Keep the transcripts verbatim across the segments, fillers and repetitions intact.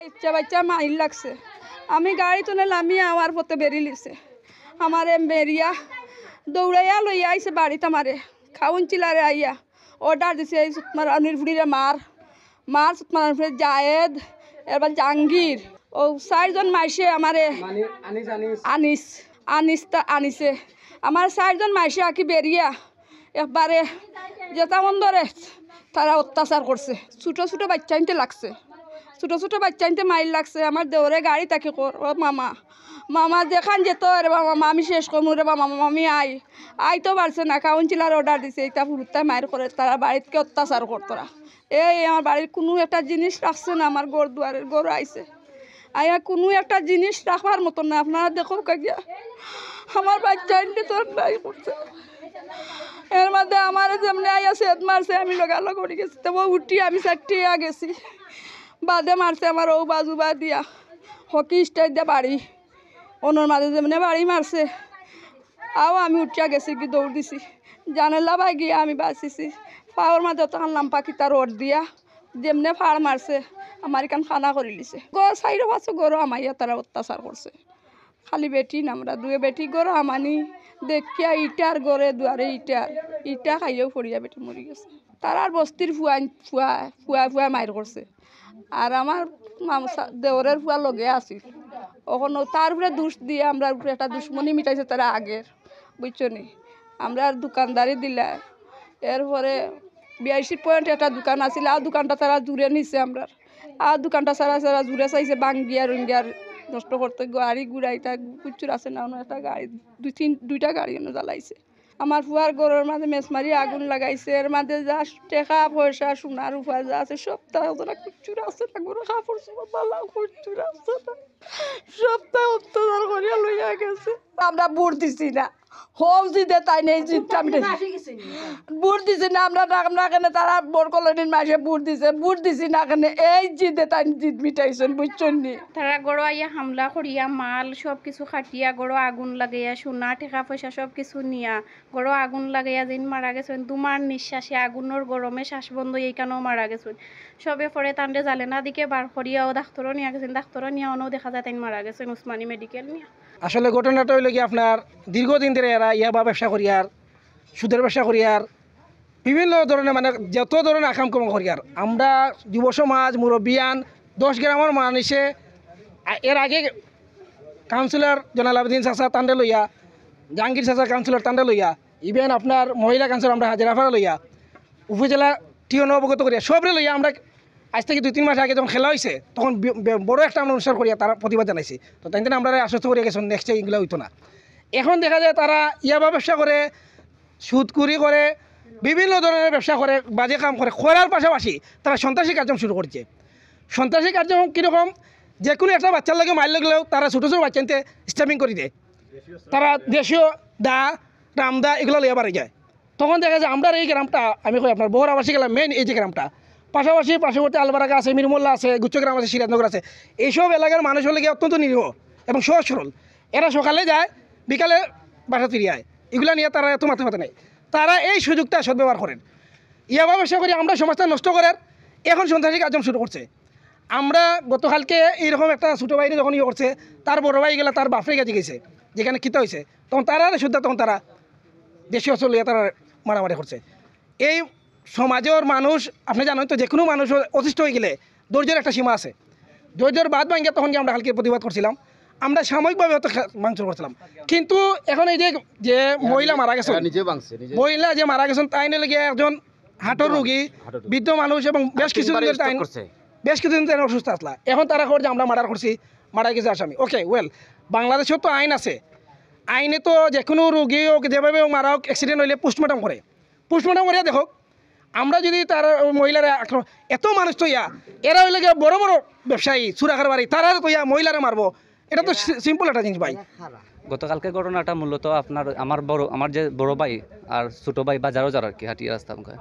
ইচ্ছা বাচ্চা মাইর লাগছে। আমি গাড়ি তনে লামিয়া আমার পথে বেরিলিছে। আমারে বেরিয়া দৌড়াইয়া লইয়া আইছে বাড়িত আমারে। কাউন্সিলরে আইয়া অর্ডার দিছে, "এই সুতমার আনির ফুড়িরে মার, মার সুতমার আনির ফুড়ি জায়েদ, এবার জাহাঙ্গীর।" ও চাইরজন মাইসে আমারে মানে আনিস, আনিস। আনিস, আনিস তা আনিছে। আমার চাইরজন মাইসে আকি বেরিয়া একবারে যেতা মন ধরে তারা অত্যাচার করছে। ছোট ছোট বাচ্চাইন্তে লাগছে, ছোট ছোট বাচ্চাইন্তে মাইর লাগছে। আমার দেওরে গাড়ি থাকি কর, "ও মামা, মামা যেখান যেত রে বা মামা, আমি শেষ করমু রে বা মামা, আমি আই।" আইতো পারছে না, কাউন্সিলর অর্ডার দিছে, ইতা ফুরুত্তায় মাইর করে, তারা বাড়িতকে অত্যাচার করতরা। এই আমার বাড়ির কুনু একটা জিনিস রাখছে না, আমার ঘর দুয়ারের ঘর আইছে। আইয়া কুনু একটা জিনিস রাখবার মতন না, আপনারা দেখউক্কা গিয়া। আমার বাচ্চাইন্তে তো নাই করছে। এর মধ্যে আমারে যেমনে আইয়া সেদ মারছে, আমি লগালগ উঠি গেছি। তবু উঠি আমি চারটিয়া গেছি। বাদে মারছে আমার ও বাজু বা দিয়া, হকি স্টাইল দিয়া বাড়ি। অনর মাঝে যেমনে বাড়ি মারছে, আও আমি উঠিয়া গেছি কি দৌড় দিছি। জানালা বায় গিয়া আমি বাঁচিছি। পাওর মাঝে তখন লাম্পা কিতা রড দিয়া যেমনে ফাড় মারছে, আমার ইখান খানা করিলিছে। ঘর সাইডো পাশো ঘরো আমাইয়া তারা অত্যাচার করছে। খালি বেটি না, আমরা দুয়ে বেটি ঘরো আমানি দেখিয়া ইটার ঘরে দুয়ারে ইটার, ইটা খাইয়াউ পড়িয়া বেটি মরি গেছে। তারার বস্তির ফুয়া, ফুয়া, ফুয়া, ফুয়া মাইর করছে। আর আমার মামসা দেওরের ফুয়া লগে আছিল। অখন তার উপরে দুষ দিয়া আমরার উপরে একটা দুশমনি মিটাইছে তারা আগের, বুঝছো নি? আমরার দোকানদারি দিলা, এরপরে বিয়াশি পয়েন্ট একটা দোকান আছিল, আর দোকানটা তারা জুড়ে নিছে আমরার। আর দোকানটা সারা সারা জুড়ে চাইছে, ভাঙ্গিয়া রুঙ্গিয়া নষ্ট করতে, গাড়ি ঘুড়া ইতা কুচ্ছুর আছে না, অনো একটা গাড়ি, দুই তিন, দুইটা গাড়ি অনো জ্বালাইছে। আমার ফুয়ার ঘরর মাঝে মেস মারি আগুন লাগাইছে, এর মাঝে যা টেকা পয়সা সোনা রূপা যা আছে সব তারা ওরা কুচ্ছুর আছে না, ঘরো কাপড় চোপড় বালা কুচ্ছুর আছে না, সব তারা অত্যাচার করিয়া লইয়া গেছে। আমরা ভোট দিছি না, হউ জিদে তাইন এই জিদটা আমি ভোট দিছি না, আমরা না, না কেনে তারা বড় কলোনির মাঝে ভোট দিছে, ভোট দিছি না কেনে এই জিদে তাইন জিদ মিটাইছইন, বুঝছইন নি? তারা ঘরো আইয়া হামলা করিয়া মাল সব কিছু কাটিয়া ঘরো আগুন লাগাইয়া সোনা টেকা পয়সা সব কিছু নিয়া ঘরো আগুন লাগাইয়া যেইন মারা গেছইন, দুমার নিঃশ্বাসে আগুনর গরমে শ্বাস বন্ধ অইয়া ইখানো মারা গেছইন। সবে পরে তানরে জালেনা দিকে বার করিয়াও ডাক্তরো নিয়া গেছইন, ডাক্তরো নিয়া অনো দেখা যায় তাইন মারা গেছইন উসমানী মেডিকেল নিয়া। আসলে ঘটনাটা অইলো কি, আপনার দীর্ঘদিন ধরে এরা ইয়াবা ব্যবসা করিয়ার, সুদের ব্যবসা করিয়ার, বিভিন্ন ধরনের মানে যত ধরনের আকাম কর্ম করিয়ার। আমরা যুব সমাজ, মুরব্বিয়ান, দশ গ্রামর মানুষে আ-, এর আগে কাউন্সিলর জয়নাল আবেদিন চাচা তানরে লইয়া, জাহাঙ্গীর চাচা কাউন্সিলর তানরে লইয়া, even আপনার মহিলা কাউন্সিলর আমরা হাজেরাপাড়া লইয়া, উপজেলা টিওন অবগত করিয়া, সবরে লইয়া আমরা আজ থেকে দুই তিন মাস আগে যখন খেলা অইছে, তখন বি-, বে-, বড় একটা আমরা অনুষ্ঠান করিয়া তারা প্রতিবাদ জানাইছি। তো তাইন তাইন আমরা আশ্বস্ত করিয়া গেছইন, next time ইগুলা অইতো না। এখন দেখা যায় তারা ইয়াবা ব্যবসা করে, সুদখুরি করে, বিভিন্ন ধরনের ব্যবসা করে, বাজে কাম করে, করার পাশাপাশি তারা সন্ত্রাসী কার্যক্রম শুরু করছে। সন্ত্রাসী কার্যক্রম কীরকম? যে কোনো একটা বাচ্চার লগে মাইর লাগলেও তারা ছোটো ছোটো বাচ্চাইন্তে stabbing করি দেয়। তারা দেশীয় দা, রামদা এগুলা লইয়া বাড়ি যায়। তখন দেখা যায় আমরার এই গ্রামটা, আমি কই আপনার বহরাবাসী গেলাম, মেইন এই যে গ্রামটা, পাশাপাশি পার্শ্ববর্তী আলবারাকা আছে, মিরমোল্লা আছে, গুচ্ছগ্রাম আছে, সিরাজনগর আছে, এইসব এলাকার মানুষ অইলে গিয়া অত্যন্ত নিরীহ এবং সহজ সরল। এরা সকালে যায়, বিকালে বাসা ফিরিয়া আয়। এগুলা নিয়া তারা এত মাথা ব্যথা নাই। তারা এই সুযোগটা সদ্ব্যবহার করের। ইয়াবা ব্যবসা করি আমরা সমাজটা নষ্ট করের, এখন সন্ত্রাসী কার্যক্রম শুরু করছে। আমরা গতকালকে এইরকম একটা ছোটো ভাইরে যখন ইয়ে করছে, তার বড় ভাই গেলা তার বাপরে গেছে গেছে, যেখানে কিতা অইছে, তখন তারা সুদ্ধা তখন তারা দেশীয় অস্ত্র লইয়া তারা মারামারি করছে। এই সমাজর মানুষ, আপনি জানেন তো, যে কোনো মানুষ অতিষ্ঠ অইগেলে ধৈর্যর একটা সীমা আছে। ধৈর্যর বাঁধ ভাঙ্গিয়া তখন গিয়া আমরা কালকে প্রতিবাদ করছিলাম, আমরা সাময়িকভাবে হয়তো খা-, ভাঙচুর করছিলাম, কিন্তু এখন এই যে, যে মহিলা মারা গেছেন, এরা নিজে ভাঙছে, নিজে। মহিলা যে মারা গেছেন, তাইন অইলে গিয়া একজন হার্টর রোগী, হার্টর রোগী। বৃদ্ধ মানুষ এবং বেশ আর কিছুদিন তিনবার ধরে stroke তাইন, করছে। বেশ কিছুদিন ধরে অসুস্থ আসলা। এখন তারা কর যে আমরা মার্ডার করছি, মারা গেছে আসামি। ওকে, well, বাংলাদেশেও তো আইন আছে, আইনে তো যে কোনো রোগী হোক, যেভাবে হোক, মারা হোক, অ্যাক্সিডেন্ট হইলে পোস্টমর্টম করে, পোস্টমর্টম করিয়া দেখো। আমরা যদি তার ওই মহিলারা আক্রমণ, এত মানুষ তো ইয়া, এরা হইলে গিয়া বড় বড় ব্যবসায়ী, চুরা কারবারি, তারা তো ইয়া মহিলারা মারবো, এটা তো সি-, সিম্পল একটা জিনিস ভাই। গতকালকে ঘটনাটা মূলত আপনার আমার বড়, আমার যে বড় ভাই আর ছোট ভাই বাজারও যার আর কি, হাটিয়া রাস্তা মুখে।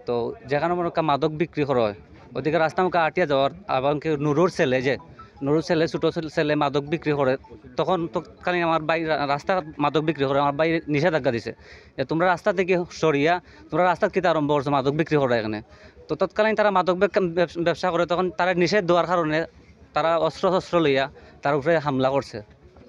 তো যেখানে মনে হয় মাদক বিক্রি করা হয়, ওদিকে রাস্তা মুখে হাটিয়া যাওয়ার, এবং কি নুরুর ছেলে, যে নুরুর ছেলে, ছোট ছেলে, ছেলে মাদক বিক্রি করে, তখন তৎকালীন আমার ভাই রা-, রাস্তা মাদক বিক্রি করে, আমার ভাই নিষেধাজ্ঞা দিছে যে তোমরা রাস্তা থেকে সরিয়া, তোমরা রাস্তাত কিতা আরম্ভ করছো মাদক বিক্রি করা এখানে। তো তৎকালীন তারা মাদক বেক-, ব্যবস-, ব্যবসা করে, তখন তারা নিষেধ দেওয়ার কারণে তারা অস্ত্র শস্ত্র লইয়া তার উপরে হামলা করছে।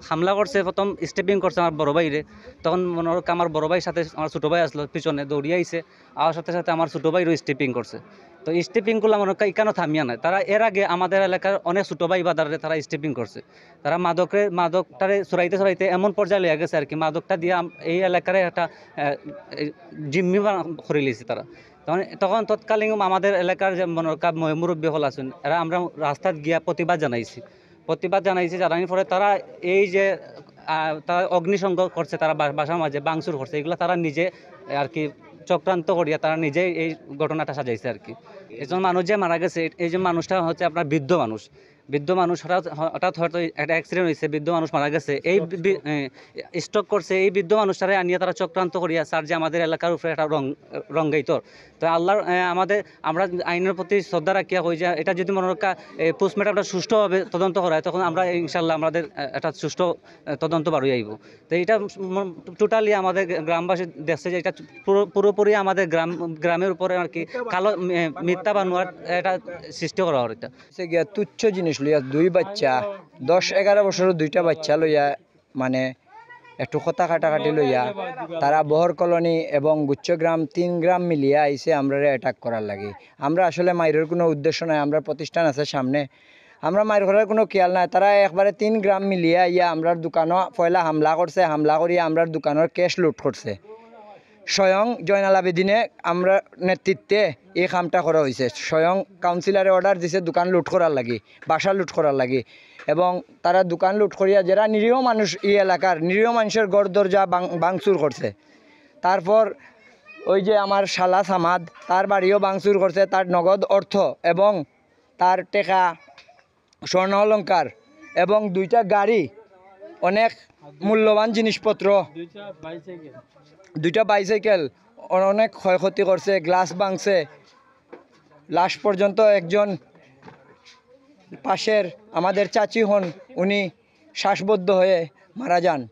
হামলা করছে, প্রথম স্টেপিং করছে আমার বড় ভাইরে। তখন মনে হোক আমার বড় ভাইর সাথে আমার ছোটো ভাই আসলো পিছনে, দৌড়িয়া আইছে। আমার সাথে সাথে আমার ছোটো ভাইরও স্টেপিং করছে। তো স্টেপিং করলে মনে হয় এখানে থামিয়া নাই, তারা এর আগে আমাদের এলাকার অনেক ছোটো ভাই বাদারে তারা স্টেপিং করছে। তারা মাদকরে, মাদকটারে ছড়াইতে ছড়াইতে এমন পর্যায়ে লইয়া গেছে আর কি, মাদকটা দিয়া আম-, এই এলাকার একটা, আহ, এই জিম্মি বানা-, করে লিছে তারা। তখন, তখন তৎকালীন আমাদের এলাকার যে মনে কর ময়-, মুরব্বী হল আছেন, এরা আমরা রাস্তাত গিয়া প্রতিবাদ জানাইছি। প্রতিবাদ জানাইছি, জানানোর পরে তারা এই যে, আহ, তারা অগ্নিসংযোগ করছে, তারা বা-, বাসার মাঝে ভাঙচুর করছে, এগুলা তারা নিজে আর কি চক্রান্ত করিয়া তারা নিজেই এই ঘটনাটা সাজাইছে আর কি। একজন মানুষ যে মারা গেছে, এই যে মানুষটা হচ্ছে আপনার বৃদ্ধ মানুষ, বৃদ্ধ মানুষ হঠাৎ, হঠাৎ হয়তো একটা অ্যাক্সিডেন্ট হয়েছে, বৃদ্ধ মানুষ মারা গেছে। এই বি-, বি-, এ, স্ট্রোক করছে, এই বৃদ্ধ মানুষটারে আনিয়া তারা চক্রান্ত করিয়া স্যার যে আমাদের এলাকার উপরে একটা রং, রঙ্গাইতর। তো আল্লাহর, এ, আমাদের, আমরা আইনের প্রতি শ্রদ্ধা রাখিয়া কই যে এটা যদি মনে রক্ষা, এ, পোস্টমর্টমটা সুষ্ঠুভাবে তদন্ত করা হয়, তখন আমরা ইনশাল্লাহ আমাদের, এ, একটা সুষ্ঠু, এ, তদন্ত বারোই আইব। তো এটা টোটালি আমাদের গ্রামবাসী দেখছে যে এটা পুরো, পুরোপুরি আমাদের গ্রাম, গ্রামের উপরে আর কি কালো, এ, মিথ্যা বানোয়ার এটা সৃষ্টি করা হয় এটা। হইছে গিয়া তুচ্ছ জিনিস লইয়া দুই বাচ্চা, দশ এগারো বছরের দুইটা বাচ্চা লইয়া, মানে, একটু কথা কাটাকাটি লইয়া তারা বহর কলোনি এবং গুচ্ছগ্রাম, তিন গ্রাম মিলিয়া আইছে আমরারে অ্যাটাক করার লাগি। আমরা আসলে মাইরর কোনো উদ্দেশ্য নাই, আমরা প্রতিষ্ঠান আছে সামনে, আমরা মাইর করার কোনো খেয়াল নাই। তারা একবারে তিন গ্রাম মিলিয়া আইয়া আমরার দোকানো পয়লা হামলা করছে, হামলা করিয়া আমরার দোকানের ক্যাশ লুট করছে। স্বয়ং জয়নাল আবেদিনে আমরার নেতৃত্বে এই কামটা করা হইছে। স্বয়ং কাউন্সিলরে অর্ডার দিছে দোকান লুট করার লাগি, বাসা লুট করার লাগি, এবং তারা দোকান লুট করিয়া যারা নিরীহ মানুষ, এই এলাকার নিরীহ মানুষের ঘর দরজা ভাং-, ভাঙচুর করছে। তারপর ওই যে আমার শালা সামাদ, তার বাড়িও ভাঙচুর করছে, তার নগদ অর্থ এবং তার টেকা, স্বর্ণ অলংকার এবং দুইটা গাড়ি, অনেক মূল্যবান জিনিসপত্র, দুইটা বাইসাইকেল, অ-, অনেক ক্ষয়ক্ষতি করছে, গ্লাস ভাঙছে। লাশ পর্যন্ত একজন পাশের আমাদের চাচি হন, উনি শ্বাসবদ্ধ হয়ে মারা যান।